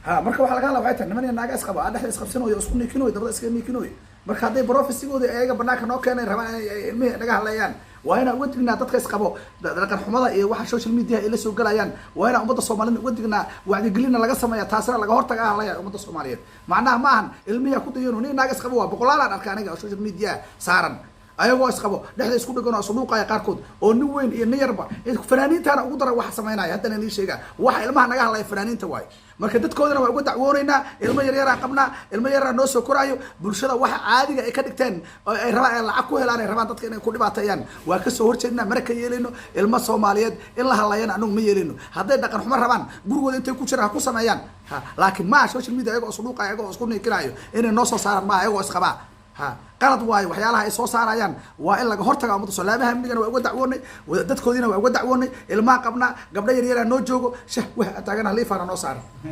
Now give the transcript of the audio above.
Ha, marka waxa laga hadla waxay tahay niman iyo naaga isqaba aa dhexda isqabsanayo, isku niikinayo, dabada iskaga niikinayo. Marka hadday privacy-gooda ayaga banaanka noo keenay, rabaan inay ilmihii naga hadleeyaan, waa inaan uga dignaa dadka isqabo dhaqan xumada iyo waxa social media ay la soo galayaan. Waa inaan ummadda Soomaalida uga dignaa, wacdigelinna laga sameeya, taasina laga hortaga hadlaya ummadda Soomaaliyeed. Macnaha ma ahan ilmihi ku dayano nin naaga isqabo. Waa boqolaal aan arka aniga oo social media saaran, ayagoo isqabo, dhexda isku dhegan oo isdhuuqaya qaarkood, oo nin weyn iyo nin yarba. Fanaaniintana ugu daran waxa samaynaya. Haddana nii sheega, waxa ilmaha naga hadlaya fanaaniinta waayo. Marka dadkoodana waa uga dacwoonaynaa. Ilmo yaryaraan qabnaa, ilmo yaraan noo soo koraayo. Bulshada waxa caadiga ay ka dhigteen oo ay rabaan ay lacag ku helaan, ay rabaan dadka inay ku dhibaateeyaan, waa kasoo horjeednaa. Mana ka yeelayno ilmo Soomaaliyeed in la hadlayana, anagu ma yeelayno. Hadday dhaqan xumo rabaan, gurigooda intay ku jiraan ha ku sameeyaan. Ha, laakiin maaha social media ayagoo isdhuuqaya, ayagoo isku niikinaayo inay noo soo saaraan. Maaha ayagoo isqabaa. Ha, qalad waayo waxyaalaha ay soo saarayaan. Waa in laga hortaga ummadda. Soolaamaha amnigana waa uga dacwoonay, dadkoodiina waa uga dacwoonay. Ilmaha qabnaa, gabdho yar yaraa noo joogo. Shah wah taagan haliifaana noo saaran.